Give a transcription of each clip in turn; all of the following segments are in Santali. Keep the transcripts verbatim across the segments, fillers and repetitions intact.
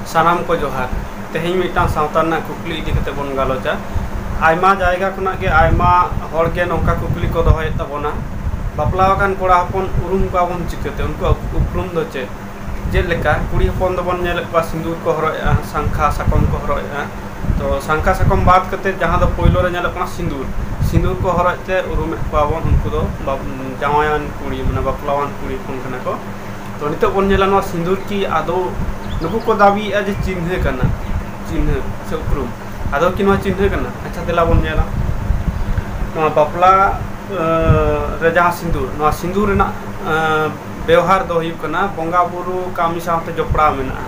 ᱥᱟᱱᱟᱢ ᱠᱚ ᱡᱚᱦᱟᱨ᱾ ᱛᱮᱦᱮᱧ ᱢᱤᱫᱴᱟᱝ ᱥᱟᱶᱛᱟ ᱨᱮᱱᱟᱜ ᱠᱩᱠᱞᱤ ᱤᱫᱤ ᱠᱟᱛᱮ ᱵᱚᱱ ᱜᱟᱞᱚᱪᱟ᱾ ᱟᱭᱢᱟ ᱡᱟᱭᱜᱟ ᱠᱷᱚᱱᱟᱜ ᱜᱮ ᱟᱭᱢᱟ ᱦᱚᱲ ᱜᱮ ᱱᱚᱝᱠᱟ ᱠᱩᱠᱞᱤ ᱠᱚ ᱫᱚᱦᱚᱭᱮᱫ ᱛᱟᱵᱚᱱᱟ, ᱵᱟᱯᱞᱟ ᱟᱠᱟᱱ ᱠᱚᱲᱟ ᱦᱚᱯᱚᱱ ᱩᱨᱩᱢ ᱠᱚᱣᱟ ᱵᱚᱱ ᱪᱤᱠᱟᱹᱛᱮ? ᱩᱱᱠᱩᱣᱟᱜ ᱩᱯᱨᱩᱢ ᱫᱚ ᱪᱮᱫ? ᱡᱮᱞᱮᱠᱟ ᱠᱩᱲᱤ ᱦᱚᱯᱚᱱ ᱫᱚᱵᱚᱱ ᱧᱮᱞᱮᱫ ᱠᱚᱣᱟ ᱥᱤᱸᱫᱩᱨ ᱠᱚ ᱦᱚᱨᱚᱜᱮᱫᱼᱟ, ᱥᱟᱝᱠᱷᱟ ᱥᱟᱠᱚᱢ ᱠᱚ ᱦᱚᱨᱚᱜᱮᱫᱼᱟ᱾ ᱛᱚ ᱥᱟᱝᱠᱷᱟ ᱥᱟᱠᱚᱢ ᱵᱟᱫ ᱠᱟᱛᱮ ᱡᱟᱦᱟᱸ ᱫᱚ ᱯᱳᱭᱞᱳ ᱨᱮ ᱧᱮᱞᱚᱜ ᱠᱟᱱᱟ ᱥᱤᱸᱫᱩᱨ, ᱥᱤᱸᱫᱩᱨ ᱠᱚ ᱦᱚᱨᱚᱜ ᱛᱮ ᱩᱨᱩᱢᱮᱫ ᱠᱚᱣᱟ ᱵᱚᱱ, ᱩᱱᱠᱩ ᱫᱚ ᱵᱟᱯ-, ᱡᱟᱶᱟᱭᱟᱱ ᱠᱩᱲᱤ, ᱢᱟᱱᱮ ᱵᱟᱯᱞᱟᱣᱟᱱ ᱠᱩᱲᱤ ᱦᱚᱯᱚᱱ ᱠᱟᱱᱟ ᱠᱚ᱾ ᱛᱚ ᱱᱤᱛᱚᱜ ᱵᱚᱱ ᱧᱮᱞᱟ ᱱᱚᱣᱟ ᱥᱤᱸᱫᱩᱨ ᱠᱤ ᱟᱫᱚ ᱱᱩᱠᱩ ᱠᱚ ᱫᱟᱹᱵᱤᱭᱮᱫᱼᱟ ᱡᱮ ᱪᱤᱱᱦᱟᱹ ᱠᱟᱱᱟ, ᱪᱤᱱᱦᱟᱹ ᱥᱮ ᱩᱯᱨᱩᱢ᱾ ᱟᱫᱚ ᱠᱤ ᱱᱚᱣᱟ ᱪᱤᱱᱦᱟᱹ ᱠᱟᱱᱟ? ᱟᱪᱪᱷᱟ, ᱫᱮᱞᱟ ᱵᱚᱱ ᱧᱮᱞᱟ᱾ ᱱᱚᱣᱟ ᱵᱟᱯᱞᱟ, ᱮ, ᱨᱮ ᱡᱟᱦᱟᱸ ᱥᱤᱸᱫᱩᱨ, ᱱᱚᱣᱟ ᱥᱤᱸᱫᱩᱨ ᱨᱮᱱᱟᱜ, ᱮ, ᱵᱮᱣᱦᱟᱨ ᱫᱚ ᱦᱩᱭᱩᱜ ᱠᱟᱱᱟ ᱵᱚᱸᱜᱟ ᱵᱩᱨᱩ ᱠᱟᱹᱢᱤ ᱥᱟᱶᱛᱮ ᱡᱚᱯᱲᱟᱣ ᱢᱮᱱᱟᱜᱼᱟ᱾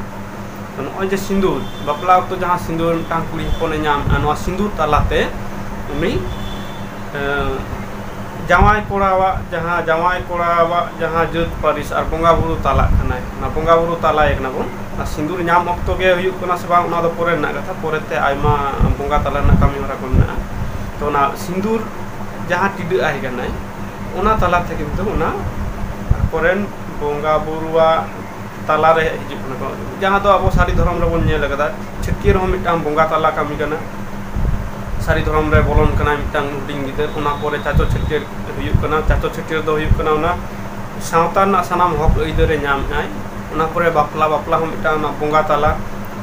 ᱛᱚ ᱱᱚᱜᱼᱚᱭ ᱡᱮ ᱥᱤᱸᱫᱩᱨ, ᱵᱟᱯᱞᱟ ᱚᱠᱛᱚ ᱡᱟᱦᱟᱸ ᱥᱤᱸᱫᱩᱨ ᱢᱤᱫᱴᱟᱝ ᱠᱩᱲᱤ ᱦᱚᱯᱚᱱᱮ ᱧᱟᱢᱮᱫᱼᱟ, ᱱᱚᱣᱟ ᱥᱤᱸᱫᱩᱨ ᱛᱟᱞᱟᱛᱮ ᱩᱱᱤ, ᱮ, ᱡᱟᱶᱟᱭ ᱠᱚᱲᱟᱣᱟᱜ ᱡᱟᱦᱟᱸ, ᱡᱟᱶᱟᱭ ᱠᱚᱲᱟᱣᱟᱜ ᱡᱟᱦᱟᱸ ᱡᱟᱹᱛ ᱯᱟᱹᱨᱤᱥ ᱟᱨ ᱵᱚᱸᱜᱟ ᱵᱩᱨᱩ ᱛᱟᱞᱟᱜ ᱠᱟᱱᱟᱭ, ᱚᱱᱟ ᱵᱚᱸᱜᱟ ᱵᱩᱨᱩ ᱛᱟᱞᱟᱭᱮ ᱠᱟᱱᱟ ᱵᱚᱱ᱾ ᱟᱨ ᱥᱤᱸᱫᱩᱨ ᱧᱟᱢ ᱚᱠᱛᱚ ᱜᱮ ᱦᱩᱭᱩᱜ ᱠᱟᱱᱟ ᱥᱮ ᱵᱟᱝ, ᱚᱱᱟ ᱫᱚ ᱯᱚᱨᱮ ᱨᱮᱱᱟᱜ ᱠᱟᱛᱷᱟ, ᱯᱚᱨᱮᱛᱮ ᱟᱭᱢᱟ ᱵᱚᱸᱜᱟ ᱛᱟᱞᱟ ᱨᱮᱱᱟᱜ ᱠᱟᱹᱢᱤ ᱦᱚᱨᱟ ᱠᱚ ᱢᱮᱱᱟᱜᱼᱟ᱾ ᱛᱚ ᱚᱱᱟ ᱥᱤᱸᱫᱩᱨ ᱡᱟᱦᱟᱸ ᱴᱤᱰᱟᱹᱜ ᱟᱭ ᱠᱟᱱᱟᱭ, ᱚᱱᱟ ᱛᱟᱞᱟᱛᱮ ᱠᱤᱱᱛᱩ ᱚᱱᱟ ᱟᱠᱚᱨᱮᱱ ᱵᱚᱸᱜᱟ ᱵᱩᱨᱩᱣᱟᱜ ᱛᱟᱞᱟᱨᱮ ᱦᱤᱡᱩᱜ ᱠᱟᱱᱟ ᱠᱚ, ᱡᱟᱦᱟᱸ ᱫᱚ ᱟᱵᱚ ᱥᱟᱹᱨᱤ ᱫᱷᱚᱨᱚᱢ ᱨᱮᱵᱚᱱ ᱧᱮᱞ ᱟᱠᱟᱫᱟ᱾ ᱪᱷᱟᱹᱴᱭᱟᱹᱨ ᱦᱚᱸ ᱢᱤᱫᱴᱟᱝ ᱵᱚᱸᱜᱟ ᱛᱟᱞᱟ ᱠᱟᱹᱢᱤ ᱠᱟᱱᱟ᱾ ᱥᱟᱹᱨᱤ ᱫᱷᱚᱨᱚᱢ ᱨᱮ ᱵᱚᱞᱚᱱ ᱠᱟᱱᱟᱭ ᱢᱤᱫᱴᱟᱝ ᱦᱩᱰᱤᱧ ᱜᱤᱫᱟᱹᱨ, ᱚᱱᱟ ᱯᱚᱨᱮ ᱪᱟᱪᱚ ᱪᱷᱟᱹᱴᱭᱟᱹᱨ ᱦᱩᱭᱩᱜ ᱠᱟᱱᱟ᱾ ᱪᱟᱪᱚ ᱪᱷᱟᱹᱴᱭᱟᱹᱨ ᱫᱚ ᱦᱩᱭᱩᱜ ᱠᱟᱱᱟ ᱚᱱᱟ ᱥᱟᱶᱛᱟ ᱨᱮᱱᱟᱜ ᱥᱟᱱᱟᱢ ᱦᱚᱠ ᱟᱹᱭᱫᱟᱹᱨᱮ ᱧᱟᱢᱮᱫ ᱟᱭ᱾ ᱚᱱᱟ ᱯᱚᱨᱮ ᱵᱟᱯᱞᱟ, ᱵᱟᱯᱞᱟ ᱦᱚᱸ ᱢᱤᱫᱴᱟᱝ ᱚᱱᱟ ᱵᱚᱸᱜᱟ ᱛᱟᱞᱟ,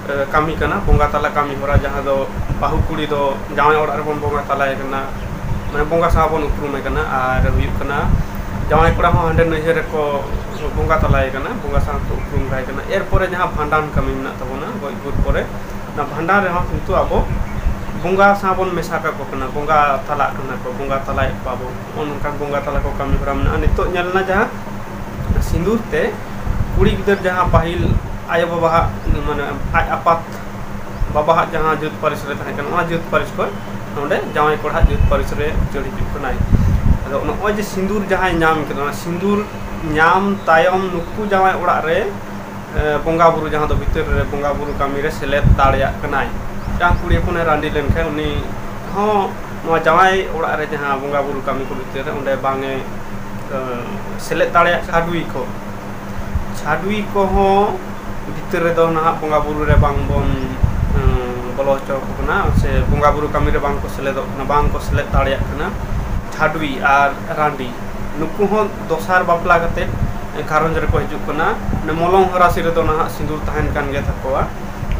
ᱮ, ᱠᱟᱹᱢᱤ ᱠᱟᱱᱟ, ᱵᱚᱸᱜᱟ ᱛᱟᱞᱟ ᱠᱟᱹᱢᱤ ᱦᱚᱨᱟ, ᱡᱟᱦᱟᱸ ᱫᱚ ᱵᱟᱹᱦᱩ ᱠᱩᱲᱤ ᱫᱚ ᱡᱟᱶᱟᱭ ᱚᱲᱟᱜ ᱨᱮᱵᱚᱱ ᱵᱚᱸᱜᱟ ᱛᱟᱞᱟᱭᱮ ᱠᱟᱱᱟ, ᱢᱟᱱᱮ ᱵᱚᱸᱜᱟ ᱥᱟᱶ ᱵᱚᱱ ᱩᱯᱨᱩᱢᱮ ᱠᱟᱱᱟ᱾ ᱟᱨ ᱦᱩᱭᱩᱜ ᱠᱟᱱᱟ ᱡᱟᱶᱟᱭ ᱠᱚᱲᱟ ᱦᱚᱸ ᱦᱟᱸᱰᱮ ᱱᱟᱹᱭᱦᱟᱹᱨ ᱨᱮᱠᱚ ᱵᱚᱸᱜᱟ ᱛᱟᱞᱟᱭᱮ ᱠᱟᱱᱟ, ᱵᱚᱸᱜᱟ ᱥᱟᱶ ᱠᱚ ᱩᱯᱨᱩᱢ ᱠᱟᱭ ᱠᱟᱱᱟ᱾ ᱮᱨᱯᱚᱨᱮ ᱡᱟᱦᱟᱸ ᱵᱷᱟᱸᱰᱟᱱ ᱠᱟᱹᱢᱤ ᱢᱮᱱᱟᱜ ᱛᱟᱵᱚᱱᱟ, ᱜᱚᱡ ᱜᱩᱨ ᱯᱚᱨᱮ, ᱚᱱᱟ ᱵᱷᱟᱸᱰᱟᱱ ᱨᱮᱦᱚᱸ ᱠᱤᱱᱛᱩ ᱟᱵᱚ ᱵᱚᱸᱜᱟ ᱥᱟᱶ ᱵᱚᱱ ᱢᱮᱥᱟ ᱠᱟᱠᱚ ᱠᱟᱱᱟ, ᱵᱚᱸᱜᱟ ᱛᱟᱞᱟᱜ ᱠᱟᱱᱟ ᱠᱚ, ᱵᱚᱸᱜᱟ ᱛᱟᱞᱟᱭᱮᱫ ᱠᱚᱣᱟ ᱵᱚᱱ᱾ ᱱᱚᱜᱼᱚ ᱱᱚᱝᱠᱟᱱ ᱵᱚᱸᱜᱟ ᱛᱟᱞᱟ ᱠᱚ ᱠᱟᱹᱢᱤ ᱦᱚᱨᱟ ᱢᱮᱱᱟᱜᱼᱟ᱾ ᱱᱤᱛᱚᱜ ᱧᱮᱞ ᱮᱱᱟ ᱡᱟᱦᱟᱸ ᱥᱤᱸᱫᱩᱨ ᱛᱮ ᱠᱩᱲᱤ ᱜᱤᱫᱟᱹᱨ ᱡᱟᱦᱟᱸ ᱯᱟᱹᱦᱤᱞ ᱟᱭᱳᱼᱵᱟᱵᱟᱣᱟᱜ, ᱢᱟᱱᱮ ᱟᱡ ᱟᱯᱟᱛ ᱵᱟᱵᱟᱣᱟᱜ ᱡᱟᱦᱟᱸ ᱡᱟᱹᱛ ᱯᱟᱹᱨᱤᱥ ᱨᱮ ᱛᱟᱦᱮᱸ ᱠᱟᱱᱟ, ᱚᱱᱟ ᱡᱟᱹᱛ ᱯᱟᱹᱨᱤᱥ ᱠᱷᱚᱱ ᱱᱚᱰᱮ ᱡᱟᱶᱟᱭ ᱠᱚᱲᱟᱣᱟᱜ ᱡᱟᱹᱛ ᱯᱟᱹᱨᱤᱥ ᱨᱮ ᱩᱪᱟᱹᱲ ᱦᱤᱡᱩᱜ ᱠᱟᱱᱟᱭ᱾ ᱟᱫᱚ ᱱᱚᱜᱼᱚᱭ ᱡᱮ ᱥᱤᱸᱫᱩᱨ ᱡᱟᱦᱟᱸᱭ ᱧᱟᱢ ᱠᱮᱫᱟ, ᱚᱱᱟ ᱥᱤᱸᱫᱩᱨ ᱧᱟᱢ ᱛᱟᱭᱚᱢ ᱱᱩᱠᱩ ᱡᱟᱶᱟᱭ ᱚᱲᱟᱜ ᱨᱮ, ᱮ, ᱵᱚᱸᱜᱟ ᱵᱩᱨᱩ, ᱡᱟᱦᱟᱸ ᱫᱚ ᱵᱷᱤᱛᱟᱹᱨ ᱨᱮ ᱵᱚᱸᱜᱟ ᱵᱩᱨᱩ ᱠᱟᱹᱢᱤ ᱨᱮ ᱥᱮᱞᱮᱫ ᱫᱟᱲᱮᱭᱟᱜ ᱠᱟᱱᱟᱭ᱾ ᱢᱤᱫᱴᱟᱝ ᱠᱩᱲᱤ ᱦᱚᱯᱚᱱᱮ ᱨᱟᱺᱰᱤ ᱞᱮᱱᱠᱷᱟᱱ ᱩᱱᱤ ᱦᱚᱸ ᱱᱚᱣᱟ ᱡᱟᱶᱟᱭ ᱚᱲᱟᱜ ᱨᱮ ᱡᱟᱦᱟᱸ ᱵᱚᱸᱜᱟ ᱵᱩᱨᱩ ᱠᱟᱹᱢᱤ ᱠᱚ ᱵᱷᱤᱛᱟᱹᱨ ᱨᱮ ᱚᱸᱰᱮ ᱵᱟᱝ ᱮ, ᱮ, ᱥᱮᱞᱮᱫ ᱫᱟᱲᱮᱭᱟᱜ᱾ ᱪᱷᱟᱰᱩᱭᱤ ᱠᱚ, ᱪᱷᱟᱰᱩᱭᱤ ᱠᱚᱦᱚᱸ ᱵᱷᱤᱛᱤᱨ ᱨᱮᱫᱚ ᱱᱟᱦᱟᱜ ᱵᱚᱸᱜᱟ ᱵᱩᱨᱩ ᱨᱮ ᱵᱟᱝ ᱵᱚᱱ ᱩᱸ, ᱵᱚᱞᱚ ᱦᱚᱪᱚ ᱟᱠᱚ ᱠᱟᱱᱟ, ᱥᱮ ᱵᱚᱸᱜᱟ ᱵᱩᱨᱩ ᱠᱟᱹᱢᱤ ᱨᱮ ᱵᱟᱝ ᱠᱚ ᱥᱮᱞᱮᱫᱚᱜ ᱠᱟᱱᱟ, ᱵᱟᱝ ᱠᱚ ᱥᱮᱞᱮᱫ ᱫᱟᱲᱮᱭᱟᱜ ᱠᱟᱱᱟ᱾ ᱪᱷᱟᱰᱣᱤ ᱟᱨ ᱨᱟᱺᱰᱤ, ᱱᱩᱠᱩ ᱦᱚᱸ ᱫᱚᱥᱟᱨ ᱵᱟᱯᱞᱟ ᱠᱟᱛᱮ ᱜᱷᱟᱨᱚᱸᱡᱽ ᱨᱮᱠᱚ ᱦᱤᱡᱩᱜ ᱠᱟᱱᱟ᱾ ᱢᱟᱱᱮ ᱢᱚᱞᱚᱝ ᱦᱚᱨᱟᱥᱤ ᱨᱮᱫᱚ ᱱᱟᱦᱟᱜ ᱥᱤᱸᱫᱩᱨ ᱛᱟᱦᱮᱱ ᱠᱟᱱ ᱜᱮ ᱛᱟᱠᱚᱣᱟ᱾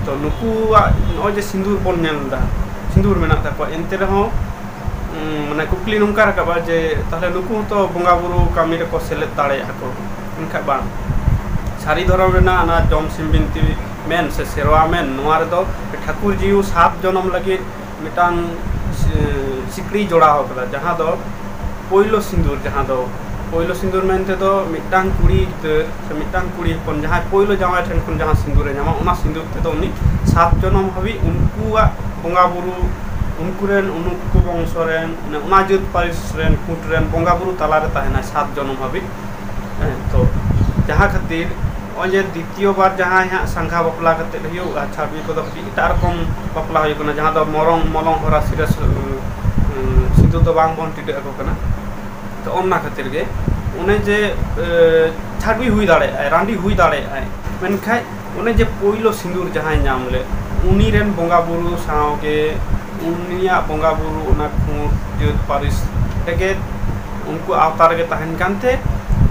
ᱛᱚ ᱱᱩᱠᱩᱣᱟᱜ ᱱᱚᱜᱼᱚᱭ ᱡᱮ ᱥᱤᱸᱫᱩᱨ ᱵᱚᱱ ᱧᱮᱞ ᱮᱫᱟ, ᱥᱤᱸᱫᱩᱨ ᱢᱮᱱᱟᱜ ᱛᱟᱠᱚᱣᱟ, ᱮᱱᱛᱮ ᱨᱮᱦᱚᱸ ᱩᱸ, ᱢᱟᱱᱮ ᱠᱩᱠᱞᱤ ᱱᱚᱝᱠᱟ ᱨᱟᱠᱟᱵᱼᱟ ᱡᱮ ᱛᱟᱦᱚᱞᱮ ᱱᱩᱠᱩ ᱦᱚᱸᱛᱚ ᱵᱚᱸᱜᱟ ᱵᱩᱨᱩ ᱠᱟᱹᱢᱤ ᱨᱮᱠᱚ ᱥᱮᱞᱮᱫ ᱫᱟᱲᱮᱭᱟᱜᱼᱟ ᱠᱚ, ᱢᱮᱱᱠᱷᱟᱱ ᱵᱟᱝ᱾ ᱥᱟᱹᱨᱤ ᱫᱷᱚᱨᱚᱢ ᱨᱮᱱᱟᱜ ᱚᱱᱟ ᱡᱚᱢ ᱥᱤᱢ ᱵᱤᱱᱛᱤ ᱢᱮᱱ ᱥᱮ ᱥᱮᱨᱣᱟ ᱢᱮᱱ, ᱱᱚᱣᱟ ᱨᱮᱫᱚ ᱴᱷᱟᱹᱠᱩᱨ ᱡᱤᱣᱤ ᱥᱟᱛ ᱡᱚᱱᱚᱢ ᱞᱟᱹᱜᱤᱫ ᱢᱤᱫᱴᱟᱝ ᱥᱤ-, ᱥᱤᱠᱲᱤᱭ ᱡᱚᱲᱟᱣ ᱠᱟᱫᱟ, ᱡᱟᱦᱟᱸ ᱫᱚ ᱯᱳᱭᱞᱳ ᱥᱤᱸᱫᱩᱨ, ᱡᱟᱦᱟᱸ ᱫᱚ ᱯᱳᱭᱞᱳ ᱥᱤᱸᱫᱩᱨ ᱢᱮᱱᱛᱮ ᱫᱚ ᱢᱤᱫᱴᱟᱝ ᱠᱩᱲᱤ ᱜᱤᱫᱟᱹᱨ ᱥᱮ ᱢᱤᱫᱴᱟᱝ ᱠᱩᱲᱤ ᱦᱚᱯᱚᱱ ᱡᱟᱦᱟᱸᱭ ᱯᱳᱭᱞᱳ ᱡᱟᱶᱟᱭ ᱴᱷᱮᱱ ᱠᱷᱚᱱ ᱡᱟᱦᱟᱸ ᱥᱤᱸᱫᱩᱨᱮ ᱧᱟᱢᱟ, ᱚᱱᱟ ᱥᱤᱸᱫᱩᱨ ᱛᱮᱫᱚ ᱩᱱᱤ ᱥᱟᱛ ᱡᱚᱱᱚᱢ ᱦᱟᱹᱵᱤᱡ ᱩᱱᱠᱩᱣᱟᱜ ᱵᱚᱸᱜᱟ ᱵᱩᱨᱩ, ᱩᱱᱠᱩ ᱨᱮᱱ, ᱩᱱᱠᱩ ᱵᱚᱝᱥᱚ ᱨᱮᱱ, ᱢᱟᱱᱮ ᱚᱱᱟ ᱡᱟᱹᱛ ᱯᱟᱹᱨᱤᱥ ᱨᱮᱱ ᱠᱷᱩᱸᱴ ᱨᱮᱱ ᱵᱚᱸᱜᱟ ᱵᱩᱨᱩ ᱛᱟᱞᱟᱨᱮ ᱛᱟᱦᱮᱱᱟᱭ ᱥᱟᱛ ᱡᱚᱱᱚᱢ ᱦᱟᱹᱵᱤᱡ᱾ ᱦᱮᱸ, ᱛᱚ ᱡᱟᱦᱟᱸ ᱠᱷᱟᱹᱛᱤᱨ ᱱᱚᱜᱼᱚᱭ ᱡᱮ ᱫᱤᱛᱤᱭᱚ ᱵᱟᱨ ᱡᱟᱦᱟᱸᱭ ᱦᱟᱸᱜ ᱥᱟᱸᱜᱷᱟ ᱵᱟᱯᱞᱟ ᱠᱟᱛᱮ ᱦᱩᱭᱩᱜᱼᱟ, ᱪᱷᱟᱰᱣᱤ ᱠᱚᱫᱚ ᱠᱟᱹᱴᱤᱡ ᱮᱴᱟᱜ ᱨᱚᱠᱚᱢ ᱵᱟᱯᱞᱟ ᱦᱩᱭᱩᱜ ᱠᱟᱱᱟ, ᱡᱟᱦᱟᱸ ᱫᱚ ᱢᱚᱨᱚᱝ ᱢᱚᱞᱚᱝ ᱦᱚᱨᱟ ᱥᱤᱨᱟᱹ ᱥᱤᱸᱫᱩᱨ ᱫᱚ ᱵᱟᱝ ᱵᱚᱱ ᱴᱤᱰᱟᱹᱜ ᱟᱠᱚ ᱠᱟᱱᱟ᱾ ᱛᱚ ᱚᱱᱟ ᱠᱷᱟᱹᱛᱤᱨ ᱜᱮ ᱚᱱᱮ ᱡᱮ, ᱮ, ᱪᱷᱟᱰᱣᱤ ᱦᱩᱭ ᱫᱟᱲᱮᱭᱟᱜᱼᱟᱭ, ᱨᱟᱺᱰᱤ ᱦᱩᱭ ᱫᱟᱲᱮᱭᱟᱜᱼᱟᱭ, ᱢᱮᱱᱠᱷᱟᱡ ᱚᱱᱮ ᱡᱮ ᱯᱳᱭᱞᱳ ᱥᱤᱸᱫᱩᱨ ᱡᱟᱦᱟᱸᱭ ᱧᱟᱢ ᱞᱮᱫ, ᱩᱱᱤ ᱨᱮᱱ ᱵᱚᱸᱜᱟ ᱵᱩᱨᱩ ᱥᱟᱶᱜᱮ ᱩᱱᱤᱭᱟᱜ ᱵᱚᱸᱜᱟ ᱵᱩᱨᱩ ᱚᱱᱟ ᱠᱷᱩᱸᱴ ᱡᱟᱹᱛ ᱯᱟᱹᱨᱤᱥ ᱨᱮᱜᱮ, ᱩᱱᱠᱩ ᱟᱣᱛᱟ ᱨᱮᱜᱮ ᱛᱟᱦᱮᱱ ᱠᱟᱱᱛᱮ,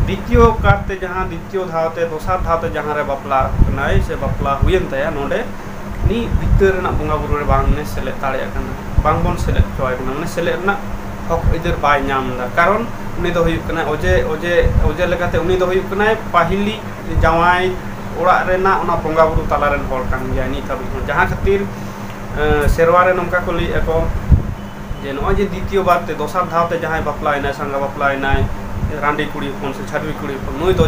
ᱫᱤᱛᱤᱭᱚ ᱠᱟᱨᱛᱮ ᱡᱟᱦᱟᱸ ᱫᱤᱛᱤᱭᱚ ᱫᱷᱟᱣ ᱛᱮ, ᱫᱚᱥᱟᱨ ᱫᱷᱟᱣ ᱛᱮ ᱡᱟᱦᱟᱸ ᱨᱮ ᱵᱟᱯᱞᱟ ᱠᱟᱱᱟᱭ ᱥᱮ ᱵᱟᱯᱞᱟ ᱦᱩᱭᱮᱱ ᱛᱟᱭᱟ, ᱱᱚᱰᱮ ᱩᱱᱤ ᱵᱷᱤᱛᱟᱹᱨ ᱨᱮᱱᱟᱜ ᱵᱚᱸᱜᱟ ᱵᱩᱨᱩ ᱨᱮ ᱵᱟᱝ ᱮ ᱥᱮᱞᱮᱫ ᱫᱟᱲᱮᱭᱟᱜ ᱠᱟᱱᱟ, ᱵᱟᱝ ᱵᱚᱱ ᱥᱮᱞᱮᱫ ᱦᱚᱪᱚᱣᱟᱭ ᱠᱟᱱᱟ, ᱢᱟᱱᱮ ᱥᱮᱞᱮᱫ ᱨᱮᱱᱟᱜ ᱦᱚᱠ ᱟᱹᱭᱫᱟᱹᱨ ᱵᱟᱭ ᱧᱟᱢ ᱮᱫᱟ᱾ ᱠᱟᱨᱚᱱ ᱩᱱᱤ ᱫᱚ ᱦᱩᱭᱩᱜ ᱠᱟᱱᱟᱭ ᱚᱡᱮ, ᱚᱡᱮ, ᱚᱡᱮ ᱞᱮᱠᱟᱛᱮ ᱩᱱᱤ ᱫᱚ ᱦᱩᱭᱩᱜ ᱠᱟᱱᱟᱭ ᱯᱟᱹᱦᱤᱞᱤᱡ ᱡᱟᱶᱟᱭ ᱚᱲᱟᱜ ᱨᱮᱱᱟᱜ ᱚᱱᱟ ᱵᱚᱸᱜᱟ ᱵᱩᱨᱩ ᱛᱟᱞᱟ ᱨᱮᱱ ᱦᱚᱲ ᱠᱟᱱ ᱜᱮᱭᱟᱭ ᱱᱤᱛ ᱦᱟᱹᱵᱤᱡ ᱦᱚᱸ, ᱡᱟᱦᱟᱸ ᱠᱷᱟᱹᱛᱤᱨ, ᱮ, ᱥᱮᱨᱣᱟ ᱨᱮ ᱱᱚᱝᱠᱟ ᱠᱚ ᱞᱟᱹᱭᱮᱫᱼᱟ ᱠᱚ ᱡᱮ ᱱᱚᱜᱼᱚᱭ ᱡᱮ ᱫᱤᱛᱤᱭᱚ ᱵᱟᱨ ᱛᱮ, ᱫᱚᱥᱟᱨ ᱫᱷᱟᱣ ᱛᱮ ᱡᱟᱦᱟᱸᱭ ᱵᱟᱯᱞᱟᱭᱮᱱᱟᱭ, ᱥᱟᱸᱜᱟ ᱵᱟᱯᱞᱟᱭᱮᱱᱟᱭ, ᱨᱟᱺᱰᱤ ᱠᱩᱲᱤ ᱦᱚᱯᱚᱱ ᱥᱮ ᱪᱷᱟᱰᱣᱤ ᱠᱩᱲᱤ ᱦᱚᱯᱚᱱ, ᱱᱩᱭ ᱫᱚ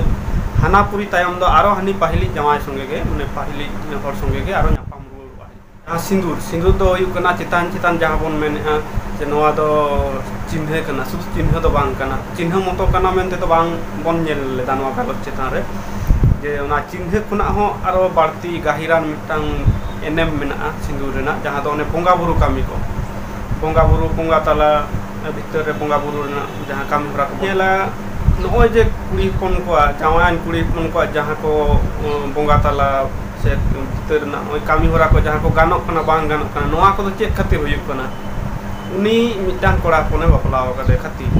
ᱦᱟᱱᱟ ᱯᱩᱨᱤ ᱛᱟᱭᱚᱢ ᱫᱚ ᱟᱨᱚ ᱦᱟᱹᱱᱤ ᱯᱟᱹᱦᱤᱞᱤᱡ ᱡᱟᱶᱟᱭ ᱥᱚᱸᱜᱮ ᱜᱮ, ᱢᱟᱱᱮ ᱯᱟᱹᱦᱤᱞᱤᱡ ᱦᱚᱲ ᱥᱚᱸᱜᱮ ᱜᱮ ᱟᱨᱚ ᱧᱟᱯᱟᱢ ᱨᱩᱣᱟᱹᱲᱚᱜᱼᱟᱭ᱾ ᱡᱟᱦᱟᱸ ᱥᱤᱸᱫᱩᱨ, ᱥᱤᱸᱫᱩᱨ ᱫᱚ ᱦᱩᱭᱩᱜ ᱠᱟᱱᱟ ᱪᱮᱛᱟᱱ ᱪᱮᱛᱟᱱ ᱡᱟᱦᱟᱸ ᱵᱚᱱ ᱢᱮᱱᱮᱫᱼᱟ ᱡᱮ ᱱᱚᱣᱟ ᱫᱚ ᱪᱤᱱᱦᱟᱹ ᱠᱟᱱᱟ, ᱥᱩᱫᱷᱩ ᱪᱤᱱᱦᱟᱹ ᱫᱚ ᱵᱟᱝ ᱠᱟᱱᱟ, ᱪᱤᱱᱦᱟᱹ ᱢᱚᱛᱚ ᱠᱟᱱᱟ ᱢᱮᱱᱛᱮ ᱫᱚ ᱵᱟᱝ ᱵᱚᱱ ᱧᱮᱞ ᱞᱮᱫᱟ ᱱᱚᱣᱟ ᱜᱟᱞᱚᱪ ᱪᱮᱛᱟᱱ ᱨᱮ, ᱡᱮ ᱚᱱᱟ ᱪᱤᱱᱦᱟᱹ ᱠᱷᱚᱱᱟᱜ ᱦᱚᱸ ᱟᱨᱚ ᱵᱟᱹᱲᱛᱤ ᱜᱟᱹᱦᱤᱨᱟᱱ ᱢᱤᱫᱴᱟᱝ ᱮᱱᱮᱢ ᱢᱮᱱᱟᱜᱼᱟ ᱥᱤᱸᱫᱩᱨ ᱨᱮᱱᱟᱜ, ᱡᱟᱦᱟᱸ ᱫᱚ ᱚᱱᱮ ᱵᱚᱸᱜᱟ ᱵᱩᱨᱩ ᱠᱟᱹᱢᱤ ᱠᱚ, ᱵᱚᱸᱜᱟ ᱵᱩᱨᱩ, ᱵᱚᱸᱜᱟ ᱛᱟᱞᱟ ᱵᱷᱤᱛᱟᱹᱨ ᱨᱮ ᱵᱚᱸᱜᱟ ᱵᱩᱨᱩ ᱨᱮᱱᱟᱜ ᱡᱟᱦᱟᱸ ᱠᱟᱹᱢᱤ ᱦᱚᱨᱟ ᱠᱚ ᱧᱮᱞᱟ᱾ ᱱᱚᱜᱼᱚᱭ ᱡᱮ ᱠᱩᱲᱤ ᱦᱚᱯᱚᱱ ᱠᱚᱣᱟᱜ, ᱡᱟᱶᱟᱭᱟᱱ ᱠᱩᱲᱤ ᱦᱚᱯᱚᱱ ᱠᱚᱣᱟᱜ ᱡᱟᱦᱟᱸ ᱠᱚ, ᱩᱸ, ᱵᱚᱸᱜᱟ ᱛᱟᱞᱟ ᱥᱮ ᱵᱷᱤᱛᱟᱹᱨ ᱨᱮᱱᱟᱜ ᱱᱚᱜᱼᱚᱭ ᱠᱟᱹᱢᱤ ᱦᱚᱨᱟ ᱠᱚ ᱡᱟᱦᱟᱸ ᱠᱚ ᱜᱟᱱᱚᱜ ᱠᱟᱱᱟ, ᱵᱟᱝ ᱜᱟᱱᱚᱜ ᱠᱟᱱᱟ, ᱱᱚᱣᱟ ᱠᱚᱫᱚ ᱪᱮᱫ ᱠᱷᱟᱹᱛᱤᱨ ᱦᱩᱭᱩᱜ ᱠᱟᱱᱟ? ᱩᱱᱤ ᱢᱤᱫᱴᱟᱝ ᱠᱚᱲᱟ ᱦᱚᱯᱚᱱᱮ ᱵᱟᱯᱞᱟ ᱟᱠᱟᱫᱮ ᱠᱷᱟᱹᱛᱤᱨ᱾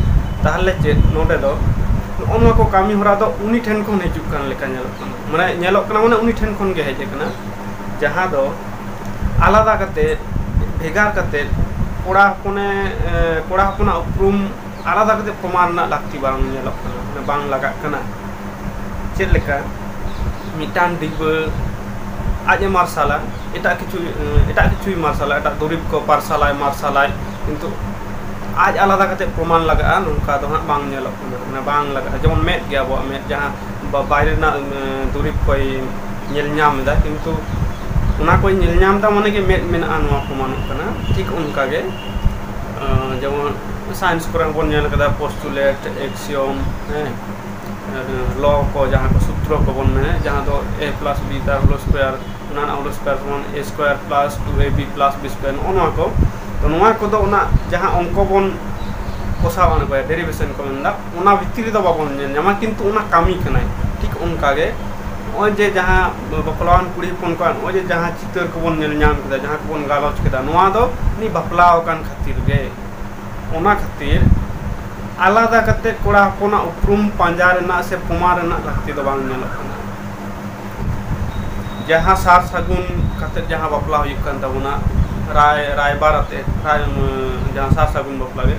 ᱛᱟᱦᱚᱞᱮ ᱪᱮᱫ ᱱᱚᱰᱮ ᱫᱚ ᱱᱚᱜᱼᱚ ᱱᱚᱣᱟ ᱠᱚ ᱠᱟᱹᱢᱤ ᱦᱚᱨᱟ ᱫᱚ ᱩᱱᱤ ᱴᱷᱮᱱ ᱠᱷᱚᱱ ᱦᱤᱡᱩᱜ ᱠᱟᱱ ᱞᱮᱠᱟ ᱧᱮᱞᱚᱜ ᱠᱟᱱᱟ? ᱢᱟᱱᱮ, ᱧᱮᱞᱚᱜ ᱠᱟᱱᱟ, ᱢᱟᱱᱮ, ᱩᱱᱤ ᱴᱷᱮᱱ ᱠᱷᱚᱱ ᱜᱮ ᱦᱮᱡ ᱟᱠᱟᱱᱟ, ᱡᱟᱦᱟᱸ ᱫᱚ ᱟᱞᱟᱫᱟ ᱠᱟᱛᱮ, ᱵᱷᱮᱜᱟᱨ ᱠᱟᱛᱮ ᱠᱚᱲᱟ ᱦᱚᱯᱚᱱᱮ, ᱮ, ᱠᱚᱲᱟ ᱦᱚᱯᱚᱱᱟᱜ ᱩᱯᱨᱩᱢ ᱟᱞᱟᱫᱟ ᱠᱟᱛᱮ ᱯᱨᱚᱢᱟᱱ ᱨᱮᱱᱟᱜ ᱞᱟᱹᱠᱛᱤ ᱵᱟᱝ ᱧᱮᱞᱚᱜ ᱠᱟᱱᱟ, ᱢᱟᱱᱮ, ᱵᱟᱝ ᱞᱟᱜᱟᱜ ᱠᱟᱱᱟ᱾ ᱪᱮᱫ ᱞᱮᱠᱟ ᱢᱤᱫᱴᱟᱝ ᱰᱤᱵᱟᱹ ᱟᱡ ᱮ ᱢᱟᱨᱥᱟᱞᱟ, ᱮᱴᱟᱜ ᱠᱤᱪᱷᱩ, ᱮᱴᱟᱜ ᱠᱤᱪᱷᱩᱭ ᱢᱟᱨᱥᱟᱞᱟ, ᱮᱴᱟᱜ ᱫᱩᱨᱤᱵᱽ ᱠᱚ ᱯᱟᱨᱥᱟᱞᱟᱭ, ᱢᱟᱨᱥᱟᱞᱟᱭ, ᱠᱤᱱᱛᱩ ᱟᱡ ᱟᱞᱟᱫᱟ ᱠᱟᱛᱮ ᱯᱨᱚᱢᱟᱱ ᱞᱟᱜᱟᱜᱼᱟ, ᱱᱚᱝᱠᱟ ᱫᱚ ᱦᱟᱸᱜ ᱵᱟᱝ ᱧᱮᱞᱚᱜ ᱠᱟᱱᱟ᱾ ᱢᱟᱱᱮ, ᱵᱟᱝ ᱞᱟᱜᱟᱜᱼᱟ᱾ ᱡᱮᱢᱚᱱ ᱢᱮᱫ ᱜᱮ, ᱟᱵᱚᱣᱟᱜ ᱢᱮᱫ ᱡᱟᱦᱟᱸ ᱵᱟ-, ᱵᱟᱭᱨᱮ ᱨᱮᱱᱟᱜ, ᱮ, ᱫᱩᱨᱤᱵᱽ ᱠᱚᱭ ᱧᱮᱞ ᱧᱟᱢ ᱮᱫᱟ, ᱠᱤᱱᱛᱩ ᱚᱱᱟ ᱠᱚᱭ ᱧᱮᱞ ᱧᱟᱢ ᱮᱫᱟ ᱢᱟᱱᱮ ᱜᱮ ᱢᱮᱫ ᱢᱮᱱᱟᱜᱼᱟ, ᱱᱚᱣᱟ ᱯᱨᱚᱢᱟᱱᱚᱜ ᱠᱟᱱᱟ᱾ ᱴᱷᱤᱠ ᱚᱱᱠᱟ ᱜᱮ, ᱮ, ᱡᱮᱢᱚᱱ ᱥᱟᱭᱮᱱᱥ ᱠᱚᱨᱮ ᱦᱚᱸ ᱵᱚᱱ ᱧᱮᱞ ᱠᱟᱫᱟ, ᱯᱳᱥᱴᱩᱞᱮᱴ, ᱮᱠᱥᱤᱭᱚᱢ, ᱦᱮᱸ, ᱞᱚ ᱠᱚ, ᱡᱟᱦᱟᱸ ᱠᱚ ᱥᱩᱛᱨᱚ ᱠᱚᱵᱚᱱ ᱢᱮᱱᱟ, ᱡᱟᱦᱟᱸ ᱫᱚ a plus b ᱛᱟᱨ whole square, ᱚᱱᱟ ᱨᱮᱱᱟᱜ whole square ᱥᱚᱢᱟᱱ a square plus two a b plus b square, ᱱᱚᱜᱼᱚ ᱱᱚᱣᱟ ᱠᱚ᱾ ᱛᱚ, ᱱᱚᱣᱟ ᱠᱚᱫᱚ ᱚᱱᱟ ᱡᱟᱦᱟᱸ ᱚᱝᱠᱚ ᱵᱚᱱ ᱠᱚᱥᱟᱣᱟ, ᱚᱱᱟ ᱠᱚ ᱰᱮᱨᱤᱵᱷᱮᱥᱚᱱ ᱠᱚ ᱢᱮᱱᱫᱟ, ᱚᱱᱟ ᱵᱷᱤᱛᱤᱨ ᱨᱮᱫᱚ ᱵᱟᱵᱚᱱ ᱧᱮᱞ ᱧᱟᱢᱟ, ᱠᱤᱱᱛᱩ ᱚᱱᱟ ᱠᱟᱹᱢᱤ ᱠᱟᱱᱟᱭ᱾ ᱴᱷᱤᱠ ᱚᱱᱠᱟ ᱜᱮ ᱱᱚᱜᱼᱚᱭ ᱡᱮ ᱡᱟᱦᱟᱸ ᱵᱟᱯᱞᱟᱣᱟᱱ ᱠᱩᱲᱤ ᱦᱚᱯᱚᱱ ᱠᱚᱣᱟᱜ ᱱᱚᱜᱼᱚᱭ ᱡᱮ ᱡᱟᱦᱟᱸ ᱪᱤᱛᱟᱹᱨ ᱠᱚᱵᱚᱱ ᱧᱮᱞ ᱧᱟᱢ ᱠᱮᱫᱟ, ᱡᱟᱦᱟᱸ ᱠᱚᱵᱚᱱ ᱜᱟᱞᱚᱪ ᱠᱮᱫᱟ, ᱱᱚᱣᱟ ᱫᱚ ᱩᱱᱤ ᱵᱟᱯᱞᱟ ᱟᱠᱟᱱ ᱠᱷᱟᱹᱛᱤᱨ ᱜᱮ᱾ ᱚᱱᱟ ᱠᱷᱟᱹᱛᱤᱨ ᱟᱞᱟᱫᱟ ᱠᱟᱛᱮ ᱠᱚᱲᱟ ᱦᱚᱯᱚᱱᱟᱜ ᱩᱯᱨᱩᱢ ᱯᱟᱸᱡᱟ ᱨᱮᱱᱟᱜ ᱥᱮ ᱯᱨᱚᱢᱟᱱ ᱨᱮᱱᱟᱜ ᱞᱟᱹᱠᱛᱤ ᱫᱚ ᱵᱟᱝ ᱧᱮᱞᱚᱜ ᱠᱟᱱᱟ᱾ ᱡᱟᱦᱟᱸ ᱥᱟᱨ ᱥᱟᱹᱜᱩᱱ ᱠᱟᱛᱮ ᱡᱟᱦᱟᱸ ᱵᱟᱯᱞᱟ ᱦᱩᱭᱩᱜ ᱠᱟᱱ ᱛᱟᱵᱚᱱᱟ, ᱨᱟᱭ, ᱨᱟᱭᱵᱟᱨ ᱟᱛᱮ, ᱨᱟᱭ, ᱡᱟᱦᱟᱸ ᱥᱟᱨ ᱥᱟᱹᱜᱩᱱ ᱵᱟᱯᱞᱟ ᱜᱮ,